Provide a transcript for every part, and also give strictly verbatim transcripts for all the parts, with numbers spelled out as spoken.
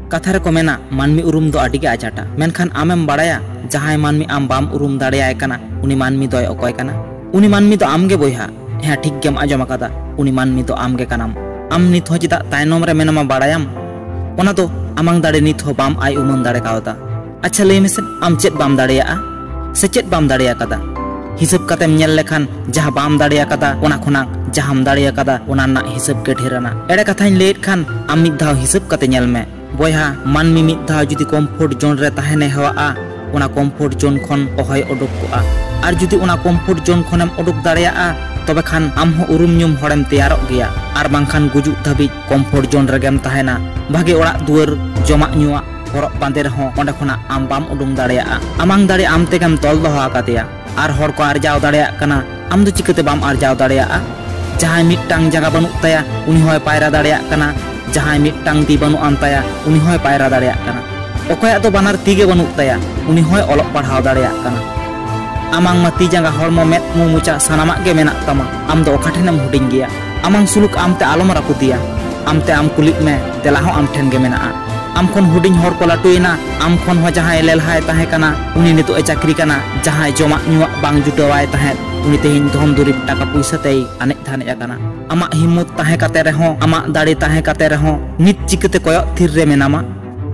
ᱠᱟᱛᱷᱟ ᱨᱮᱠᱚ ᱢᱮᱱᱟ, ᱢᱟᱹᱱᱢᱤ ᱩᱨᱩᱢ ᱫᱚ ᱟᱹᱰᱤ ᱜᱮ ᱟᱡᱷᱟᱴᱟ᱾ ᱢᱮᱱᱠᱷᱟᱱ ᱟᱢᱮᱢ ᱵᱟᱲᱟᱭᱟ, ᱡᱟᱦᱟᱸᱭ ᱢᱟᱹᱱᱢᱤ ᱟᱢ ᱵᱟᱢ ᱩᱨᱩᱢ ᱫᱟᱲᱮᱭᱟᱭ ᱠᱟᱱᱟ, ᱩᱱᱤ ᱢᱟᱹᱱᱢᱤ ᱫᱚᱭ ᱚᱠᱚᱭ ᱠᱟᱱᱟ? ᱩᱱᱤ ᱢᱟᱹᱱᱢᱤ ᱫᱚ ᱟᱢ ᱜᱮ ᱵᱚᱭᱦᱟ᱾ ᱦᱮᱸ, ᱴᱷᱤᱠ ᱜᱮᱢ ᱟᱸᱡᱚᱢ ᱟᱠᱟᱫᱟ, ᱩᱱᱤ ᱢᱟᱹᱱᱢᱤ ᱫᱚ ᱟᱢ ᱜᱮ ᱠᱟᱱᱟᱢ᱾ ᱟᱢ ᱱᱤᱛ ᱦᱚᱸ ᱪᱮᱫᱟᱜ ᱛᱟᱭᱱᱚᱢ ᱨᱮ ᱢᱮᱱᱟᱢᱟ ᱵᱟᱲᱟᱭᱟᱢ? ᱚᱱᱟ ᱫᱚ ᱟᱢᱟᱝ ᱫᱟᱲᱮ ᱱᱤᱛ ᱦᱚᱸ ᱵᱟᱢ ᱟᱭ ᱩᱢᱟᱹᱱ ᱫᱟᱲᱮ ᱠᱟᱣᱫᱟ᱾ ᱟᱪᱪᱷᱟ, ᱞᱟᱹᱭ ᱢᱮᱥᱮ, ᱟᱢ ᱪᱮᱫ ᱵᱟᱢ ᱫᱟᱲᱮᱭᱟᱜᱼᱟ ᱥᱮ ᱪᱮᱫ ᱵᱟᱢ ᱫᱟᱲᱮ ᱟᱠᱟᱫᱟ? ᱦᱤᱥᱟᱹᱵ ᱠᱟᱛᱮᱢ ᱧᱮᱞ ᱞᱮᱠᱷᱟᱱ ᱡᱟᱦᱟᱸ ᱵᱟᱢ ᱫᱟᱲᱮ ᱟᱠᱟᱫᱟ, ᱚᱱᱟ ᱠᱷᱚᱱᱟᱜ ᱡᱟᱦᱟᱸᱢ ᱫᱟᱲᱮ ᱟᱠᱟᱫᱟ, ᱚᱱᱟ ᱨᱮᱱᱟᱜ ᱦᱤᱥᱟᱹᱵ ᱜᱮ ᱰᱷᱮᱨ ᱟᱱᱟ᱾ ᱮᱲᱮ ᱠᱟᱛᱷᱟᱧ ᱞᱟᱹᱭᱮᱫ ᱠᱷᱟᱱ ᱟᱢ ᱢᱤᱫ ᱫᱷᱟᱣ ᱦᱤᱥᱟᱹᱵ ᱠᱟᱛᱮ ᱧᱮᱞ ᱢᱮ᱾ ᱵᱚᱭᱦᱟ, ᱢᱟᱹᱱᱢᱤ ᱢᱤᱫ ᱫᱷᱟᱣ ᱡᱩᱫᱤ ᱠᱚᱢᱯᱷᱳᱨᱴ ᱡᱳᱱ ᱨᱮ ᱛᱟᱦᱮᱱᱮ ᱦᱮᱣᱟᱜᱼᱟ, ᱚᱱᱟ ᱠᱚᱢᱯᱷᱳᱨᱴ ᱡᱳᱱ ᱠᱷᱚᱱ ᱚᱦᱚᱭ ᱚᱰᱚᱠ ᱠᱚᱜᱼᱟ᱾ ᱟᱨ ᱡᱩᱫᱤ ᱚᱱᱟ ᱠᱚᱢᱯᱷᱳᱨᱴ ᱡᱳᱱ ᱠᱷᱚᱱᱮᱢ ᱚᱰᱚᱠ ᱫᱟᱲᱮᱭᱟᱜᱼᱟ, ᱛᱚᱵᱮ ᱠᱷᱟᱱ ᱟᱢ ᱦᱚᱸ ᱩᱨᱩᱢ ᱧᱩᱢ ᱦᱚᱲᱮᱢ ᱛᱮᱭᱟᱨᱚᱜ ᱜᱮᱭᱟ᱾ ᱟᱨ ᱵᱟᱝᱠᱷᱟᱱ ᱜᱩᱡᱩᱜ ᱫᱷᱟᱹᱵᱤᱡ ᱠᱚᱢᱯᱷᱳᱨᱴ ᱡᱳᱱ ᱨᱮᱜᱮᱢ ᱛᱟᱦᱮᱱᱟ᱾ ᱵᱷᱟᱜᱮ ᱚᱲᱟᱜ ᱫᱩᱣᱟᱹᱨ, ᱡᱚᱢᱟᱜ ᱧᱩᱣᱟᱜ, ᱦᱚᱨᱚᱜ ᱵᱟᱸᱫᱮ ᱨᱮᱦᱚᱸ ᱚᱸᱰᱮ ᱠᱷᱚᱱᱟᱜ ᱟᱢ ᱵᱟᱢ ᱩᱰᱩᱝ ᱫᱟᱲᱮᱭᱟᱜᱼᱟ᱾ ᱟᱢᱟᱝ ᱫᱟᱲᱮ ᱟᱢ ᱛᱮᱜᱮᱢ ᱛᱚᱞ ᱫᱚᱦᱚ ᱟᱠᱟᱫᱮᱭᱟ᱾ ᱟᱨ ᱦᱚᱲ ᱠᱚ ᱟᱨᱡᱟᱣ ᱫᱟᱲᱮᱭᱟᱜ ᱠᱟᱱᱟ, ᱟᱢ ᱫᱚ ᱪᱤᱠᱟᱹᱛᱮ ᱵᱟᱢ ᱟᱨᱡᱟᱣ ᱫᱟᱲᱮᱭᱟᱜᱼᱟ? ᱡᱟᱦᱟᱸᱭ ᱢᱤᱫᱴᱟᱝ ᱡᱟᱸᱜᱟ ᱵᱟᱹᱱᱩᱜ ᱛᱟᱭᱟ, ᱩᱱᱤ ᱦᱚᱸᱭ ᱯᱟᱭᱨᱟ ᱫᱟᱲᱮᱭᱟᱜ ᱠᱟᱱᱟ᱾ ᱡᱟᱦᱟᱸᱭ ᱢᱤᱫᱴᱟᱝ ᱛᱤ ᱵᱟᱹᱱᱩᱜ ᱟᱱ ᱛᱟᱭᱟ, ᱩᱱᱤ ᱦᱚᱸᱭ ᱯᱟᱭᱨᱟ ᱫᱟᱲᱮᱭᱟᱜ ᱠᱟᱱᱟ᱾ ᱚᱠᱚᱭᱟᱜ ᱫᱚ ᱵᱟᱱᱟᱨ ᱛᱤ ᱜᱮ ᱵᱟᱹᱱᱩᱜ ᱛᱟᱭᱟ, ᱩᱱᱤ ᱦᱚᱸᱭ ᱚᱞᱚᱜ ᱯᱟᱲᱦᱟᱣ ᱫᱟᱲᱮᱭᱟᱜ ᱠᱟᱱᱟ᱾ ᱟᱢᱟᱝ ᱢᱟ ᱛᱤ ᱡᱟᱸᱜᱟ, ᱦᱚᱲᱢᱚ, ᱢᱮᱫ ᱢᱩ ᱢᱚᱪᱟ ᱥᱟᱱᱟᱢᱟᱜ ᱜᱮ ᱢᱮᱱᱟᱜ ᱛᱟᱢᱟ᱾ ᱟᱢ ᱫᱚ ᱚᱠᱟ ᱴᱷᱮᱱᱮᱢ ᱦᱩᱰᱤᱧ ᱜᱮᱭᱟ? ᱟᱢᱟᱝ ᱥᱩᱞᱩᱠ ᱟᱢᱛᱮ ᱟᱞᱚᱢ ᱨᱟᱹᱯᱩᱫᱤᱭᱟ᱾ ᱟᱢᱛᱮ ᱟᱢ ᱠᱩᱞᱤᱜ ᱢᱮ, ᱛᱮᱞᱟ ᱦᱚᱸ ᱟᱢ ᱴᱷᱮᱱ ᱜᱮ ᱢᱮᱱᱟᱜᱼᱟ᱾ ᱟᱢ ᱠᱷᱚᱱ ᱦᱩᱰᱤᱧ ᱦᱚᱲ ᱠᱚ ᱞᱟᱹᱴᱩᱭᱮᱱᱟ, ᱟᱢ ᱠᱷᱚᱱ ᱦᱚᱸ ᱡᱟᱦᱟᱸᱭ ᱞᱮᱞᱦᱟᱭ ᱛᱟᱦᱮᱸ ᱠᱟᱱᱟ, ᱩᱱᱤ ᱱᱤᱛᱚᱜ ᱮ ᱪᱟᱹᱠᱨᱤ ᱠᱟᱱᱟ᱾ ᱡᱟᱦᱟᱸᱭ ᱡᱚᱢᱟᱜ ᱧᱩᱣᱟᱜ ᱵᱟᱝ ᱡᱩᱴᱟᱹᱣᱟᱭ ᱛᱟᱦᱮᱸᱫ, ᱩᱱᱤ ᱛᱮᱦᱮᱧ ᱫᱷᱚᱱ ᱫᱩᱨᱤᱵ ᱴᱟᱠᱟ ᱯᱩᱭᱥᱟᱹ ᱛᱮᱭ ᱟᱱᱮᱡ ᱫᱷᱟᱱᱮᱡ ᱟᱠᱟᱱᱟ᱾ ᱟᱢᱟᱜ ᱦᱤᱢᱢᱚᱛ ᱛᱟᱦᱮᱸ ᱠᱟᱛᱮ ᱨᱮᱦᱚᱸ, ᱟᱢᱟᱜ ᱫᱟᱲᱮ ᱛᱟᱦᱮᱸ ᱠᱟᱛᱮ ᱨᱮᱦᱚᱸ, ᱱᱤᱛ ᱪᱤᱠᱟᱹᱛᱮ ᱠᱚᱭᱚᱜ ᱛᱷᱤᱨ ᱨᱮ ᱢᱮᱱᱟᱢᱟ?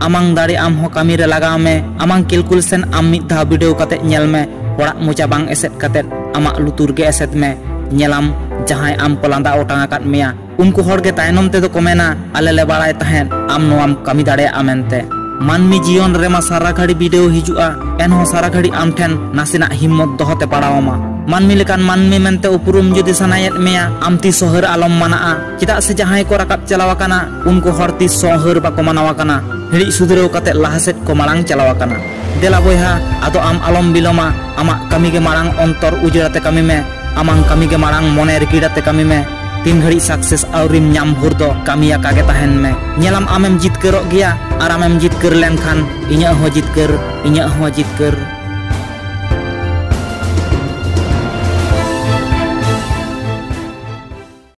ᱟᱢᱟᱝ ᱫᱟᱲᱮ ᱟᱢ ᱦᱚᱸ ᱠᱟᱹᱢᱤ ᱨᱮ ᱞᱟᱜᱟᱣ ᱢᱮ᱾ ᱟᱢᱟᱝ ᱠᱮᱞᱠᱩᱞᱮᱥᱚᱱ ᱟᱢ ᱢᱤᱫ ᱫᱷᱟᱣ ᱵᱤᱰᱟᱹᱣ ᱠᱟᱛᱮ ᱧᱮᱞ ᱢᱮ᱾ ᱦᱚᱲᱟᱜ ᱢᱚᱪᱟ ᱵᱟᱝ ᱮᱥᱮᱫ ᱠᱟᱛᱮ ᱟᱢᱟᱜ ᱞᱩᱛᱩᱨ ᱜᱮ ᱮᱥᱮᱫ ᱢᱮ᱾ ᱧᱮᱞᱟᱢ, ᱡᱟᱦᱟᱸᱭ ᱟᱢ ᱠᱚ ᱞᱟᱸᱫᱟ ᱚᱴᱟᱝ ᱟᱠᱟᱫ ᱢᱮᱭᱟ, ᱩᱱᱠᱩ ᱦᱚᱲ ᱜᱮ ᱛᱟᱭᱱᱚᱢ ᱛᱮᱫᱚ ᱠᱚ ᱢᱮᱱᱟ, "ᱟᱞᱮ ᱞᱮ ᱵᱟᱲᱟᱭ ᱛᱟᱦᱮᱸᱫ ᱟᱢ ᱱᱚᱣᱟᱢ ᱠᱟᱹᱢᱤ ᱫᱟᱲᱮᱭᱟᱜᱼᱟ ᱢᱮᱱᱛᱮ᱾" ᱢᱟᱹᱱᱢᱤ ᱡᱤᱭᱚᱱ ᱨᱮᱢᱟ ᱥᱟᱨᱟ ᱜᱷᱟᱹᱲᱤ ᱵᱤᱰᱟᱹᱣ ᱦᱤᱡᱩᱜᱼᱟ, ᱮᱱᱦᱚᱸ ᱥᱟᱨᱟ ᱜᱷᱟᱹᱲᱤ ᱟᱢ ᱴᱷᱮᱱ ᱱᱟᱥᱮᱱᱟᱜ ᱦᱤᱢᱢᱚᱛ ᱫᱚᱦᱚ ᱛᱮ ᱯᱟᱲᱟᱣ ᱟᱢᱟ᱾ ᱢᱟᱹᱱᱢᱤ ᱞᱮᱠᱟᱱ ᱢᱟᱹᱱᱢᱤ ᱢᱮᱱᱛᱮ ᱩᱯᱨᱩᱢ ᱡᱩᱫᱤ ᱥᱟᱱᱟᱭᱮᱫ ᱢᱮᱭᱟ, ᱟᱢ ᱛᱤᱥ ᱦᱚᱸ ᱦᱟᱹᱨ ᱟᱞᱚᱢ ᱢᱟᱱᱟᱜᱼᱟ᱾ ᱪᱮᱫᱟᱜ ᱥᱮ ᱡᱟᱦᱟᱸᱭ ᱠᱚ ᱨᱟᱠᱟᱵ ᱪᱟᱞᱟᱣ ᱟᱠᱟᱱᱟ, ᱩᱱᱠᱩ ᱦᱚᱲ ᱛᱤᱥ ᱦᱚᱸ ᱦᱟᱹᱨ ᱵᱟᱠᱚ ᱢᱟᱱᱟᱣ ᱟᱠᱟᱱᱟ᱾ ᱦᱤᱲᱤᱡ ᱥᱩᱫᱷᱨᱟᱹᱣ ᱠᱟᱛᱮ ᱞᱟᱦᱟ ᱥᱮᱫ ᱠᱚ ᱢᱟᱲᱟᱝ ᱪᱟᱞᱟᱣ ᱟᱠᱟᱱᱟ᱾ ᱫᱮᱞᱟ ᱵᱚᱭᱦᱟ, ᱟᱫᱚ ᱟᱢ ᱟᱞᱚᱢ ᱵᱤᱞᱚᱢᱟ᱾ ᱟᱢᱟᱜ ᱠᱟᱹᱢᱤ ᱜᱮ ᱢᱟᱲᱟᱝ ᱚᱱᱛᱚᱨ ᱩᱡᱟᱹᱲ ᱟᱛᱮ ᱠᱟᱹᱢᱤ ᱢᱮ᱾ ᱟᱢᱟᱝ ᱠᱟᱹᱢᱤ ᱜᱮ ᱢᱟᱲᱟᱝ ᱢᱚᱱᱮ ᱨᱤᱠᱤᱲ ᱟᱛᱮ ᱠᱟᱹᱢᱤ ᱢᱮ᱾ ᱛᱤᱱ ᱜᱷᱟᱹᱲᱤᱡ ᱥᱟᱠᱥᱮᱥ ᱟᱹᱣᱨᱤᱢ ᱧᱟᱢ ᱵᱷᱳᱨ ᱫᱚ ᱠᱟᱹᱢᱤ ᱟᱠᱟ ᱜᱮ ᱛᱟᱦᱮᱱ ᱢᱮ᱾ ᱧᱮᱞᱟᱢ, ᱟᱢᱮᱢ ᱡᱤᱛᱠᱟᱹᱨᱚᱜ ᱜᱮᱭᱟ, ᱟᱨ ᱟᱢᱮᱢ ᱡᱤᱛᱠᱟᱹᱨ ᱞᱮᱱᱠᱷᱟᱱ ᱤᱧᱟᱹᱜ ᱦᱚᱸ ᱡᱤᱛᱠᱟᱹᱨ, ᱤᱧᱟᱹᱜ ᱦᱚᱸ ᱡᱤᱛᱠᱟᱹᱨ᱾